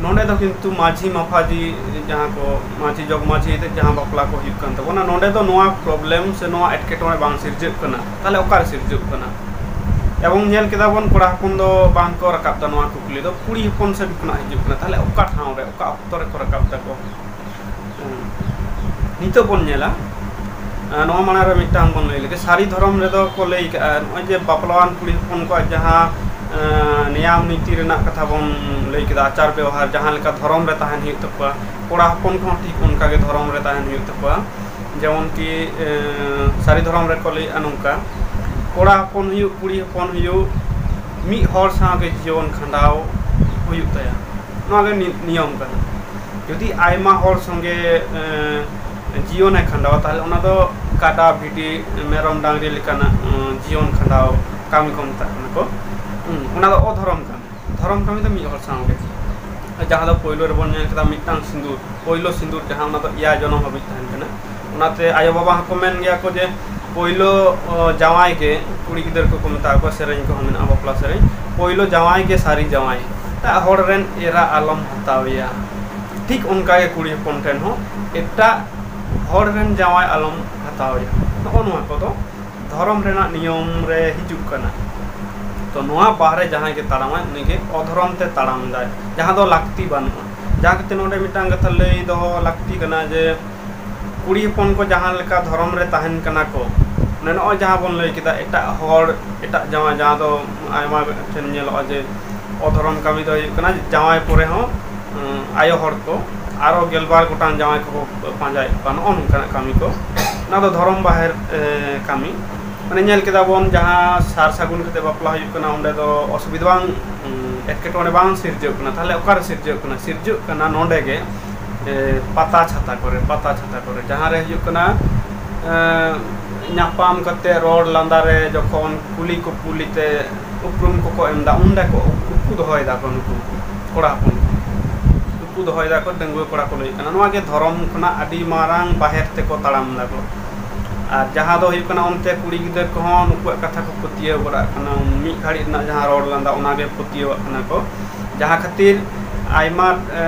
ᱱᱚᱰᱮ ᱫᱚ ᱠᱤᱱᱛᱩ ᱢᱟᱹᱡᱷᱤ ᱢᱟᱯᱷᱟᱡᱷᱤ, ᱡᱟᱦᱟᱸ ᱠᱚ ᱢᱟᱹᱡᱷᱤ ᱡᱚᱜᱽ ᱢᱟᱹᱡᱷᱤ ᱟᱛᱮ ᱡᱟᱦᱟᱸ ᱵᱟᱯᱞᱟ ᱠᱚ ᱦᱩᱭᱩᱜ ᱠᱟᱱ ᱛᱟᱵᱚᱱᱟ, ᱱᱚᱰᱮ ᱫᱚ ᱱᱚᱣᱟ ᱯᱨᱚᱵᱞᱮᱢ ᱥᱮ ᱱᱚᱣᱟ ᱮᱴᱠᱮᱴᱚᱬᱮ ᱵᱟᱝ ᱥᱤᱨᱡᱟᱹᱜ ᱠᱟᱱᱟ᱾ ᱛᱟᱦᱞᱮ ᱚᱠᱟᱨᱮ ᱥᱤᱨᱡᱟᱹᱜ ᱠᱟᱱᱟ? ᱮᱵᱚᱝ ᱧᱮᱞ ᱠᱮᱫᱟ ᱵᱚᱱ, ᱠᱚᱲᱟ ᱦᱚᱯᱚᱱ ᱫᱚ ᱵᱟᱝ ᱠᱚ ᱨᱟᱠᱟᱵ ᱮᱫᱟ ᱱᱚᱣᱟ ᱠᱩᱠᱞᱤ ᱫᱚ, ᱠᱩᱲᱤ ᱦᱚᱯᱚᱱ ᱥᱮᱫ ᱠᱷᱚᱱᱟᱜ ᱦᱤᱡᱩᱜ ᱠᱟᱱᱟ᱾ ᱛᱟᱦᱞᱮ ᱚᱠᱟ ᱴᱷᱟᱶ ᱨᱮ, ᱚᱠᱟ ᱚᱠᱛᱚ ᱨᱮᱠᱚ ᱨᱟᱠᱟᱵ ᱫᱟᱠᱚ? ᱦᱩᱸ᱾ ᱱᱤᱛᱚᱜ ᱵᱚᱱ ᱧᱮᱞᱟ, ᱟᱸ, ᱱᱚᱣᱟ ᱢᱟᱲᱟᱝ ᱨᱮ ᱢᱤᱫᱴᱟᱝ ᱵᱚᱱ ᱞᱟᱹᱭ ᱞᱮᱜᱮ, ᱥᱟᱹᱨᱤ ᱫᱷᱚᱨᱚᱢ ᱨᱮᱫᱚ ᱠᱚ ᱞᱟᱹᱭ ᱠᱟᱜᱼᱟ, ᱱᱚᱜᱼᱚᱭ ᱡᱮ ᱵᱟᱯᱞᱟᱣᱟᱱ ᱠᱩᱲᱤ ᱦᱚᱯᱚᱱ ᱠᱚᱣᱟᱜ ᱡᱟᱦᱟᱸ, ᱟᱸ, ᱱᱮᱭᱟᱢ ᱱᱤᱛᱤ ᱨᱮᱱᱟᱜ ᱠᱟᱛᱷᱟ ᱵᱚᱱ ᱞᱟᱹᱭ ᱠᱮᱫᱟ, ᱟᱪᱟᱨ ᱵᱮᱣᱦᱟᱨ, ᱡᱟᱦᱟᱸ ᱞᱮᱠᱟ ᱫᱷᱚᱨᱚᱢ ᱨᱮ ᱛᱟᱦᱮᱱ ᱦᱩᱭᱩᱜ ᱛᱟᱠᱚᱣᱟ, ᱠᱚᱲᱟ ᱦᱚᱯᱚᱱ ᱠᱚᱦᱚᱸ ᱴᱷᱤᱠ ᱚᱱᱠᱟ ᱜᱮ ᱫᱷᱚᱨᱚᱢ ᱨᱮ ᱛᱟᱦᱮᱱ ᱦᱩᱭᱩᱜ ᱛᱟᱠᱚᱣᱟ᱾ ᱡᱮᱢᱚᱱ ᱠᱤ, ᱮᱸ, ᱥᱟᱹᱨᱤ ᱫᱷᱚᱨᱚᱢ ᱨᱮᱠᱚ ᱞᱟᱹᱭᱮᱜᱼᱟ ᱱᱚᱝᱠᱟ, ᱠᱚᱲᱟ ᱦᱚᱯᱚᱱ ᱦᱩᱭᱩᱜ, ᱠᱩᱲᱤ ᱦᱚᱯᱚᱱ ᱦᱩᱭᱩᱜ, ᱢᱤᱫ ᱦᱚᱲ ᱥᱟᱶᱜᱮ ᱡᱤᱭᱚᱱ ᱠᱷᱟᱸᱰᱟᱣ ᱦᱩᱭᱩᱜ ᱛᱟᱭᱟ᱾ ᱱᱚᱣᱟ ᱜᱮ ᱱᱤ-, ᱱᱤᱭᱚᱢ ᱠᱟᱱᱟ᱾ ᱡᱩᱫᱤ ᱟᱭᱢᱟ ᱦᱚᱲ ᱥᱚᱸᱜᱮ ᱮᱸ, ᱡᱤᱭᱚᱱᱮ ᱠᱷᱟᱸᱰᱟᱣᱟ, ᱛᱟᱦᱞᱮ ᱚᱱᱟ ᱫᱚ ᱠᱟᱰᱟ, ᱵᱷᱤᱰᱤ, ᱢᱮᱨᱚᱢ, ᱰᱟᱝᱨᱤ ᱞᱮᱠᱟᱱᱟᱜ ᱮᱸ, ᱡᱤᱭᱚᱱ ᱠᱷᱟᱸᱰᱟᱣ ᱠᱟᱹᱢᱤ ᱠᱚ ᱢᱮᱛᱟᱜ ᱠᱟᱱᱟ ᱠᱚ᱾ ᱦᱩᱸ, ᱚᱱᱟ ᱫᱚ ᱚᱫᱷᱚᱨᱚᱢ ᱠᱟᱹᱢᱤ᱾ ᱫᱷᱚᱨᱚᱢ ᱠᱟᱹᱢᱤ ᱫᱚ ᱢᱤᱫ ᱦᱚᱲ ᱥᱟᱶ ᱜᱮ, ᱡᱟᱦᱟᱸ ᱫᱚ ᱯᱳᱭᱞᱳ ᱨᱮᱵᱚᱱ ᱧᱮᱞ ᱠᱮᱫᱟ ᱢᱤᱫᱴᱟᱝ ᱥᱤᱸᱫᱩᱨ, ᱯᱳᱭᱞᱳ ᱥᱤᱸᱫᱩᱨ ᱡᱟᱦᱟᱸ, ᱚᱱᱟ ᱫᱚ ᱮᱭᱟᱭ ᱡᱚᱱᱚᱢ ᱦᱟᱹᱵᱤᱡ ᱛᱟᱦᱮᱱ ᱠᱟᱱᱟ᱾ ᱚᱱᱟᱛᱮ ᱟᱭᱳ ᱵᱟᱵᱟ ᱦᱚᱸᱠᱚ ᱢᱮᱱ ᱜᱮᱭᱟ ᱠᱚ ᱡᱮ ᱯᱳᱭᱞᱳ, ᱚ, ᱡᱟᱶᱟᱭ ᱜᱮ, ᱠᱩᱲᱤ ᱜᱤᱫᱟᱹᱨ ᱠᱚᱠᱚ ᱢᱮᱛᱟ ᱠᱚᱣᱟ, ᱥᱮᱨᱮᱧ ᱠᱚᱦᱚᱸ ᱢᱮᱱᱟᱜᱼᱟ, ᱵᱟᱯᱞᱟ ᱥᱮᱨᱮᱧ, "ᱯᱳᱭᱞᱳ ᱡᱟᱶᱟᱭ ᱜᱮ ᱥᱟᱹᱨᱤ ᱡᱟᱶᱟᱭ, ᱮᱴᱟᱜ ᱦᱚᱲ ᱨᱮᱱ ᱮᱨᱟ ᱟᱞᱚᱢ ᱦᱟᱛᱟᱣᱮᱭᱟ, ᱴᱷᱤᱠ ᱚᱱᱠᱟ ᱜᱮ ᱠᱩᱲᱤ ᱦᱚᱯᱚᱱ ᱴᱷᱮᱱ ᱦᱚᱸ ᱮᱴᱟᱜ ᱦᱚᱲ ᱨᱮᱱ ᱡᱟᱶᱟᱭ ᱟᱞᱚᱢ ᱦᱟᱛᱟᱣᱮᱭᱟ᱾" ᱱᱚᱜᱼᱚ ᱱᱚᱣᱟ ᱠᱚᱫᱚ ᱫᱷᱚᱨᱚᱢ ᱨᱮᱱᱟᱜ ᱱᱤᱭᱚᱢ ᱨᱮ ᱦᱤᱡᱩᱜ ᱠᱟᱱᱟ᱾ ᱛᱚ, ᱱᱚᱣᱟ ᱵᱟᱦᱨᱮ ᱡᱟᱦᱟᱸᱭ ᱜᱮ ᱛᱟᱲᱟᱢᱟᱭ, ᱩᱱᱤ ᱜᱮ ᱚᱫᱷᱚᱨᱚᱢ ᱛᱮ ᱛᱟᱲᱟᱢ ᱫᱟᱭ, ᱡᱟᱦᱟᱸ ᱫᱚ ᱞᱟᱹᱠᱛᱤ ᱵᱟᱹᱱᱩᱜᱼᱟ᱾ ᱡᱟᱦᱟᱸ ᱠᱷᱟᱹᱛᱤᱨ ᱱᱚᱰᱮ ᱢᱤᱫᱴᱟᱝ ᱠᱟᱛᱷᱟ ᱞᱟᱹᱭ ᱫᱚᱦᱚ ᱞᱟᱹᱠᱛᱤ ᱠᱟᱱᱟ ᱡᱮ, ᱠᱩᱲᱤ ᱦᱚᱯᱚᱱ ᱠᱚ ᱡᱟᱦᱟᱸ ᱞᱮᱠᱟ ᱫᱷᱚᱨᱚᱢ ᱨᱮ ᱛᱟᱦᱮᱱ ᱠᱟᱱᱟ ᱠᱚ, ᱢᱟᱱᱮ, ᱱᱚᱜᱼᱚᱭ ᱡᱟᱦᱟᱸ ᱵᱚᱱ ᱞᱟᱹᱭ ᱠᱮᱫᱟ, ᱮᱴᱟᱜ ᱦᱚᱲ, ᱮᱴᱟᱜ ᱡᱟᱶᱟᱭ, ᱡᱟᱦᱟᱸ ᱫᱚ ᱟᱭᱢᱟ ᱴᱷᱮᱱ ᱧᱮᱞᱚᱜᱼᱟ ᱡᱮ ᱚᱫᱷᱚᱨᱚᱢ ᱠᱟᱹᱢᱤ ᱫᱚ ᱦᱩᱭᱩᱜ ᱠᱟᱱᱟ ᱡᱟᱶᱟᱭ ᱯᱚᱨᱮ ᱦᱚᱸ, ᱩᱸ, ᱟᱭᱳ ᱦᱚᱲ ᱠᱚ ᱟᱨᱚ ᱜᱮᱞᱵᱟᱨ ᱜᱚᱴᱟᱝ ᱡᱟᱶᱟᱭ ᱠᱚᱠᱚ ᱯᱟᱸᱡᱟᱭᱮᱫ ᱠᱚᱣᱟ, ᱱᱚᱜᱼᱚ ᱱᱚᱝᱠᱟᱱᱟᱜ ᱠᱟᱹᱢᱤ ᱠᱚ᱾ ᱚᱱᱟ ᱫᱚ ᱫᱷᱚᱨᱚᱢ ᱵᱟᱦᱮᱨ, ᱮ, ᱠᱟᱹᱢᱤ᱾ ᱢᱟᱱᱮ, ᱧᱮᱞ ᱠᱮᱫᱟ ᱵᱚᱱ, ᱡᱟᱦᱟᱸ ᱥᱟᱨ ᱥᱟᱹᱜᱩᱱ ᱠᱟᱛᱮ ᱵᱟᱯᱞᱟ ᱦᱩᱭᱩᱜ ᱠᱟᱱᱟ, ᱚᱸᱰᱮ ᱫᱚ ᱚᱥᱩᱵᱤᱫᱷᱟ ᱵᱟᱝ, ᱩᱸ, ᱮᱴᱠᱮᱴᱚᱬᱮ ᱵᱟᱝ ᱥᱤᱨᱡᱟᱹᱜ ᱠᱟᱱᱟ᱾ ᱛᱟᱦᱞᱮ ᱚᱠᱟᱨᱮ ᱥᱤᱨᱡᱟᱹᱜ ᱠᱟᱱᱟ? ᱥᱤᱨᱡᱟᱹᱜ ᱠᱟᱱᱟ ᱱᱚᱰᱮ ᱜᱮ, ᱮ, ᱯᱟᱛᱟ ᱪᱷᱟᱛᱟ ᱠᱚᱨᱮ, ᱯᱟᱛᱟ ᱪᱷᱟᱛᱟ ᱠᱚᱨᱮ, ᱡᱟᱦᱟᱸ ᱨᱮ ᱦᱩᱭᱩᱜ ᱠᱟᱱᱟ, ᱮ, ᱧᱟᱯᱟᱢ ᱠᱟᱛᱮ ᱨᱚᱲ ᱞᱟᱸᱫᱟ ᱨᱮ ᱡᱚᱠᱷᱚᱱ ᱠᱩᱞᱤ ᱠᱩᱯᱩᱞᱤ ᱛᱮ ᱩᱯᱨᱩᱢ ᱠᱚᱠᱚ ᱮᱢ ᱮᱫᱟ, ᱩᱱ ᱨᱮᱠᱚ ᱩᱠᱩ ᱫᱚᱦᱚᱭ ᱫᱟᱠᱚ ᱱᱩᱠᱩ ᱠᱚᱲᱟ ᱦᱚᱯᱚᱱ ᱠᱚ᱾ ᱩᱠᱩ ᱫᱚᱦᱚᱭ ᱫᱟᱠᱚ, ᱰᱟᱺᱜᱩᱣᱟᱹ ᱠᱚᱲᱟ ᱠᱚ ᱞᱟᱹᱭ ᱠᱟᱱᱟ᱾ ᱱᱚᱣᱟ ᱜᱮ ᱫᱷᱚᱨᱚᱢ ᱠᱷᱚᱱᱟᱜ ᱟᱹᱰᱤ ᱢᱟᱨᱟᱝ ᱵᱟᱦᱮᱨ ᱛᱮᱠᱚ ᱛᱟᱲᱟᱢ ᱫᱟᱠᱚ᱾ ᱟᱨ ᱡᱟᱦᱟᱸ ᱫᱚ ᱦᱩᱭᱩᱜ ᱠᱟᱱᱟ, ᱚᱱᱛᱮ ᱠᱩᱲᱤ ᱜᱤᱫᱟᱹᱨ ᱠᱚᱦᱚᱸ ᱱᱩᱠᱩᱣᱟᱜ ᱠᱟᱛᱷᱟ ᱠᱚ ᱯᱟᱹᱛᱭᱟᱹᱣ ᱜᱚᱫᱟᱜ ᱠᱟᱱᱟ᱾ ᱢᱤᱫ ᱜᱷᱟᱹᱲᱤᱡ ᱨᱮᱱᱟᱜ ᱡᱟᱦᱟᱸ ᱨᱚᱲ ᱞᱟᱸᱫᱟ, ᱚᱱᱟ ᱜᱮ ᱯᱟᱹᱛᱭᱟᱹᱣᱟᱜ ᱠᱟᱱᱟ ᱠᱚ᱾ ᱡᱟᱦᱟᱸ ᱠᱷᱟᱹᱛᱤᱨ ᱟᱭᱢᱟ, ᱮ,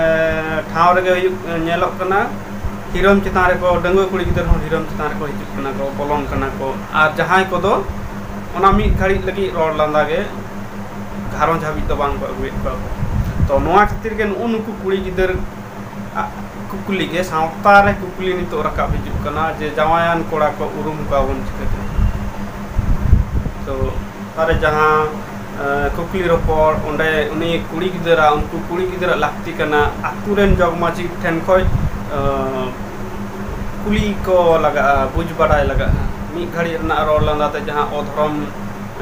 ᱴᱷᱟᱶ ᱨᱮᱜᱮ ᱦᱩᱭᱩᱜ, ᱧᱮᱞᱚᱜ ᱠᱟᱱᱟ, ᱦᱤᱨᱳᱢ ᱪᱮᱛᱟᱱ ᱨᱮᱠᱚ, ᱰᱟᱺᱜᱩᱣᱟᱹ ᱠᱩᱲᱤ ᱜᱤᱫᱟᱹᱨ ᱦᱚᱸ ᱦᱤᱨᱳᱢ ᱪᱮᱛᱟᱱ ᱨᱮᱠᱚ ᱦᱤᱡᱩᱜ ᱠᱟᱱᱟ ᱠᱚ, ᱵᱚᱞᱚᱱ ᱠᱟᱱᱟ ᱠᱚ᱾ ᱟᱨ ᱡᱟᱦᱟᱸᱭ ᱠᱚᱫᱚ ᱚᱱᱟ ᱢᱤᱫ ᱜᱷᱟᱹᱲᱤᱡ ᱞᱟᱹᱜᱤᱫ ᱨᱚᱲ ᱞᱟᱸᱫᱟ ᱜᱮ ᱜᱷᱟᱨᱚᱸᱡᱽ ᱦᱟᱹᱵᱤᱡ ᱫᱚ ᱵᱟᱝ ᱠᱚ ᱟᱹᱜᱩᱭᱮᱫ ᱠᱚᱣᱟ ᱠᱚ᱾ ᱛᱚ, ᱱᱚᱣᱟ ᱠᱷᱟᱹᱛᱤᱨ ᱜᱮ ᱱᱩᱜᱼᱩ ᱱᱩᱠᱩ ᱠᱩᱲᱤ ᱜᱤᱫᱟᱹᱨ ᱟᱜ ᱠᱩᱠᱞᱤ ᱜᱮ, ᱥᱟᱶᱛᱟ ᱨᱮ ᱠᱩᱠᱞᱤ ᱱᱤᱛᱚᱜ ᱨᱟᱠᱟᱵ ᱦᱤᱡᱩᱜ ᱠᱟᱱᱟ ᱡᱮ ᱡᱟᱶᱟᱭᱟᱱ ᱠᱚᱲᱟ ᱠᱚ ᱩᱨᱩᱢ ᱠᱚᱣᱟ ᱵᱚᱱ ᱪᱤᱠᱟᱹᱛᱮ? ᱛᱚ, ᱚᱠᱟᱨᱮ ᱡᱟᱦᱟᱸ, ᱮ, ᱠᱩᱠᱞᱤ ᱨᱚᱯᱚᱲ, ᱚᱸᱰᱮ ᱩᱱᱤ ᱠᱩᱲᱤ ᱜᱤᱫᱽᱨᱟᱹ, ᱩᱱᱠᱩ ᱠᱩᱲᱤ ᱜᱤᱫᱽᱨᱟᱹ ᱞᱟᱹᱠᱛᱤ ᱠᱟᱱᱟ, ᱟᱹᱛᱩ ᱨᱮᱱ ᱡᱚᱜᱽ ᱢᱟᱹᱡᱷᱤ ᱴᱷᱮᱱ ᱠᱷᱚᱱ, ᱮ, ᱠᱩᱞᱤ ᱠᱚ ᱞᱟᱜᱟᱜᱼᱟ, ᱵᱩᱡᱽ ᱵᱟᱰᱟᱭ ᱞᱟᱜᱟᱜᱼᱟ᱾ ᱢᱤᱫ ᱜᱷᱟᱹᱲᱤᱡ ᱨᱮᱱᱟᱜ ᱨᱚᱲ ᱞᱟᱸᱫᱟ ᱛᱮ ᱡᱟᱦᱟᱸ ᱚᱫᱷᱚᱨᱚᱢ,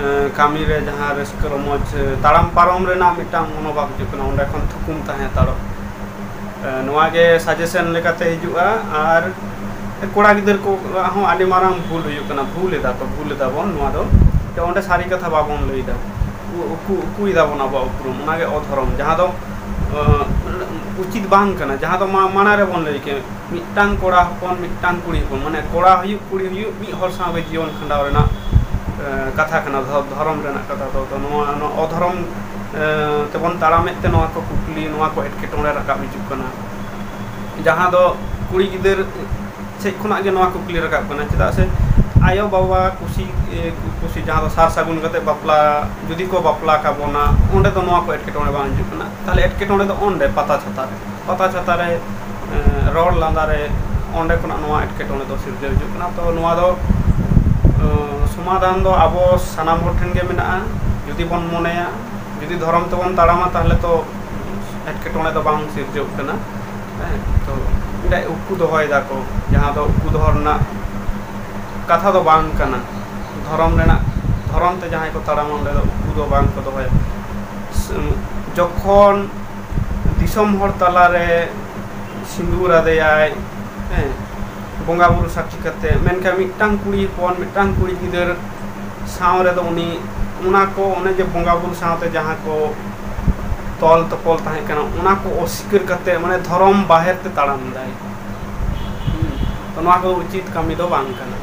ᱮ, ᱠᱟᱹᱢᱤ ᱨᱮ ᱡᱟᱦᱟᱸ ᱨᱟᱹᱥᱠᱟᱹ ᱨᱚᱢᱚᱡᱽ, ᱮ, ᱛᱟᱲᱟᱢ ᱯᱟᱨᱚᱢ ᱨᱮᱱᱟᱜ ᱢᱤᱫᱴᱟᱝ ᱢᱚᱱᱳᱵᱷᱟᱵ ᱦᱤᱡᱩᱜ ᱠᱟᱱᱟ, ᱚᱸᱰᱮ ᱠᱷᱚᱱ ᱛᱷᱩᱠᱩᱢ ᱛᱟᱦᱮᱸ ᱦᱟᱛᱟᱲᱚᱜ᱾ ᱱᱚᱣᱟ ᱜᱮ ᱥᱟᱡᱮᱥᱚᱱ ᱞᱮᱠᱟᱛᱮ ᱦᱤᱡᱩᱜᱼᱟ᱾ ᱟᱨ ᱠᱚᱲᱟ ᱜᱤᱫᱟᱹᱨ ᱠᱚᱣᱟᱜ ᱦᱚᱸ ᱟᱹᱰᱤ ᱢᱟᱨᱟᱝ ᱵᱷᱩᱞ ᱦᱩᱭᱩᱜ ᱠᱟᱱᱟ, ᱵᱷᱩᱞ ᱮᱫᱟ ᱠᱚ, ᱵᱷᱩᱞ ᱮᱫᱟ ᱵᱚᱱ ᱱᱚᱣᱟ ᱫᱚ, ᱡᱮ ᱚᱸᱰᱮ ᱥᱟᱹᱨᱤ ᱠᱟᱛᱷᱟ ᱵᱟᱵᱚᱱ ᱞᱟᱹᱭ ᱮᱫᱟ, ᱩᱠᱩ, ᱩᱠᱩᱭ ᱫᱟᱵᱚᱱ ᱟᱵᱚᱣᱟᱜ ᱩᱯᱨᱩᱢ, ᱚᱱᱟᱜᱮ ᱚᱫᱷᱚᱨᱚᱢ, ᱡᱟᱦᱟᱸ ᱫᱚ ᱩᱪᱤᱛ ᱵᱟᱝ ᱠᱟᱱᱟ, ᱡᱟᱦᱟᱸ ᱫᱚ ᱢᱟᱲᱟᱝ ᱨᱮᱵᱚᱱ ᱞᱟᱹᱭ ᱠᱮᱫ, ᱢᱤᱫᱴᱟᱝ ᱠᱚᱲᱟ ᱦᱚᱯᱚᱱ, ᱢᱤᱫᱴᱟᱝ ᱠᱩᱲᱤ ᱦᱚᱯᱚᱱ, ᱢᱟᱱᱮ ᱠᱚᱲᱟ ᱦᱩᱭᱩᱜ ᱠᱩᱲᱤ ᱦᱩᱭᱩᱜ, ᱢᱤᱫ ᱦᱚᱲ ᱥᱟᱶᱜᱮ ᱡᱤᱭᱚᱱ ᱠᱷᱟᱸᱰᱟᱣ ᱨᱮᱱᱟᱜ ᱠᱟᱛᱷᱟ ᱠᱟᱱᱟ, ᱫᱷᱚᱨᱚᱢ ᱨᱮᱱᱟᱜ ᱠᱟᱛᱷᱟ ᱫᱚ᱾ ᱛᱚ ᱱᱚᱣᱟ ᱛᱮᱵᱚᱱ ᱛᱟᱲᱟᱢᱮᱫ ᱛᱮ ᱱᱚᱣᱟ ᱠᱚ ᱠᱩᱠᱞᱤ, ᱱᱚᱣᱟ ᱠᱚ ᱮᱴᱠᱮᱴᱚᱬᱮ ᱨᱟᱠᱟᱵ ᱦᱤᱡᱩᱜ ᱠᱟᱱᱟ, ᱡᱟᱦᱟᱸ ᱫᱚ ᱠᱩᱲᱤ ᱜᱤᱫᱟᱹᱨ ᱥᱮᱫ ᱠᱷᱚᱱᱟᱜ ᱜᱮ ᱱᱚᱣᱟ ᱠᱩᱠᱞᱤ ᱨᱟᱠᱟᱵ ᱠᱟᱱᱟ᱾ ᱪᱮᱫᱟᱜ ᱥᱮ ᱟᱭᱳ ᱵᱟᱵᱟ ᱠᱩᱥᱤ ᱠᱩᱥᱤ, ᱡᱟᱦᱟᱸ ᱫᱚ ᱥᱟᱨ ᱥᱟᱹᱜᱩᱱ ᱠᱟᱛᱮ ᱵᱟᱯᱞᱟ ᱡᱩᱫᱤ ᱠᱚ ᱵᱟᱯᱞᱟ ᱠᱟᱵᱚᱱᱟ, ᱚᱸᱰᱮ ᱫᱚ ᱱᱚᱣᱟ ᱠᱚ ᱮᱴᱠᱮᱴᱚᱬᱮ ᱵᱟᱝ ᱦᱤᱡᱩᱜ ᱠᱟᱱᱟ᱾ ᱛᱟᱦᱚᱞᱮ ᱮᱴᱠᱮᱴᱚᱬᱮ ᱫᱚ ᱚᱸᱰᱮ ᱯᱟᱛᱟ ᱪᱷᱟᱛᱟ ᱨᱮ, ᱯᱟᱛᱟ ᱪᱷᱟᱛᱟ ᱨᱮ ᱨᱚᱲ ᱞᱟᱸᱫᱟ ᱨᱮ, ᱚᱸᱰᱮ ᱠᱷᱚᱱᱟᱜ ᱱᱚᱣᱟ ᱮᱴᱠᱮᱴᱚᱬᱮ ᱫᱚ ᱥᱤᱨᱡᱟᱹᱣ ᱦᱤᱡᱩᱜ ᱠᱟᱱᱟ᱾ ᱛᱚ ᱱᱚᱣᱟ ᱫᱚ ᱥᱚᱢᱟᱫᱷᱟᱱ ᱫᱚ ᱟᱵᱚ ᱥᱟᱱᱟᱢ ᱦᱚᱲ ᱴᱷᱮᱱ ᱜᱮ ᱢᱮᱱᱟᱜᱼᱟ᱾ ᱡᱩᱫᱤ ᱵᱚᱱ ᱢᱚᱱᱮᱭᱟ, ᱡᱩᱫᱤ ᱫᱷᱚᱨᱚᱢ ᱛᱮᱵᱚᱱ ᱛᱟᱲᱟᱢᱟ, ᱛᱟᱦᱚᱞᱮ ᱛᱚ ᱮᱴᱠᱮᱴᱚᱬᱮ ᱫᱚ ᱵᱟᱝ ᱥᱤᱨᱡᱟᱹᱜ ᱠᱟᱱᱟ᱾ ᱦᱮᱸ, ᱛᱚ ᱢᱤᱫᱴᱮᱡ ᱩᱠᱩ ᱫᱚᱦᱚᱭ ᱫᱟᱠᱚ, ᱡᱟᱦᱟᱸ ᱫᱚ ᱩᱠᱩ ᱫᱚᱦᱚ ᱨᱮᱱᱟᱜ ᱠᱟᱛᱷᱟ ᱫᱚ ᱵᱟᱝ ᱠᱟᱱᱟ᱾ ᱫᱷᱚᱨᱚᱢ ᱨᱮᱱᱟᱜ, ᱫᱷᱚᱨᱚᱢ ᱛᱮ ᱡᱟᱦᱟᱸᱭ ᱠᱚ ᱛᱟᱲᱟᱢᱟ, ᱚᱸᱰᱮ ᱫᱚ ᱩᱠᱩ ᱫᱚ ᱵᱟᱝ ᱠᱚ ᱫᱚᱦᱚᱭᱟ᱾ ᱡᱚᱠᱷᱚᱱ ᱫᱤᱥᱚᱢ ᱦᱚᱲ ᱛᱟᱞᱟᱨᱮ ᱥᱤᱸᱫᱩᱨ ᱟᱫᱮᱭᱟᱭ, ᱦᱮᱸ, ᱵᱚᱸᱜᱟ ᱵᱩᱨᱩ ᱥᱟᱹᱠᱷᱤ ᱠᱟᱛᱮ, ᱢᱮᱱᱠᱷᱟᱱ ᱢᱤᱫᱴᱟᱝ ᱠᱩᱲᱤ ᱦᱚᱯᱚᱱ, ᱢᱤᱫᱴᱟᱝ ᱠᱩᱲᱤ ᱜᱤᱫᱟᱹᱨ ᱥᱟᱶ ᱨᱮᱫᱚ ᱩᱱᱤ ᱚᱱᱟ ᱠᱚ, ᱚᱱᱮ ᱡᱮ ᱵᱚᱸᱜᱟ ᱵᱩᱨᱩ ᱥᱟᱶᱛᱮ ᱡᱟᱦᱟᱸ ᱠᱚ ᱛᱚᱞ ᱛᱚᱯᱚᱞ ᱛᱟᱦᱮᱸ ᱠᱟᱱᱟ, ᱚᱱᱟ ᱠᱚ ᱚᱥᱤᱠᱟᱹᱨ ᱠᱟᱛᱮ, ᱢᱟᱱᱮ ᱫᱷᱚᱨᱚᱢ ᱵᱟᱦᱮᱨ ᱛᱮ ᱛᱟᱲᱟᱢ ᱫᱟᱭ᱾ ᱛᱚ ᱱᱚᱣᱟ ᱠᱚᱫᱚ ᱩᱪᱤᱛ ᱠᱟᱹᱢᱤ ᱫᱚ ᱵᱟᱝ ᱠᱟᱱᱟ᱾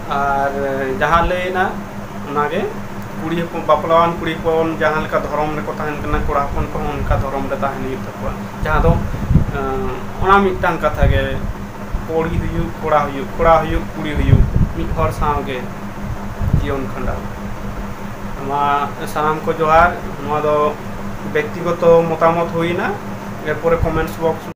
ᱟᱨ ᱡᱟᱦᱟᱸ ᱞᱟᱹᱭᱮᱱᱟ, ᱚᱱᱟᱜᱮ ᱠᱩᱲᱤ ᱦᱚᱯᱚᱱ, ᱵᱟᱯᱞᱟᱣᱟᱱ ᱠᱩᱲᱤ ᱦᱚᱯᱚᱱ ᱡᱟᱦᱟᱸ ᱞᱮᱠᱟ ᱫᱷᱚᱨᱚᱢ ᱨᱮᱠᱚ ᱛᱟᱦᱮᱱ ᱠᱟᱱᱟ, ᱠᱚᱲᱟ ᱦᱚᱯᱚᱱ ᱠᱚᱦᱚᱸ ᱚᱱᱠᱟ ᱫᱷᱚᱨᱚᱢ ᱨᱮ ᱛᱟᱦᱮᱱ ᱦᱩᱭᱩᱜ ᱛᱟᱠᱚᱣᱟ᱾ ᱡᱟᱦᱟᱸ ᱫᱚ ᱚᱱᱟ ᱢᱤᱫᱴᱟᱝ ᱠᱟᱛᱷᱟ ᱜᱮ, ᱠᱩᱲᱤ ᱦᱩᱭᱩᱜ ᱠᱚᱲᱟ ᱦᱩᱭᱩᱜ, ᱠᱚᱲᱟ ᱦᱩᱭᱩᱜ ᱠᱩᱲᱤ ᱦᱩᱭᱩᱜ, ᱢᱤᱫ ᱦᱚᱲ ᱥᱟᱶ ᱜᱮ ᱡᱤᱭᱚᱱ ᱠᱷᱟᱸᱰᱟᱣ᱾ ᱱᱚᱣᱟ ᱥᱟᱱᱟᱢ ᱠᱚ ᱡᱚᱦᱟᱨ᱾ ᱱᱚᱣᱟ ᱫᱚ ᱵᱮᱠᱛᱤᱜᱚᱛᱚ ᱢᱚᱛᱟᱢᱚᱛ ᱦᱩᱭᱱᱟ, ᱮᱨᱯᱚᱨᱮ ᱠᱚᱢᱮᱱᱴᱥ ᱵᱚᱠᱥ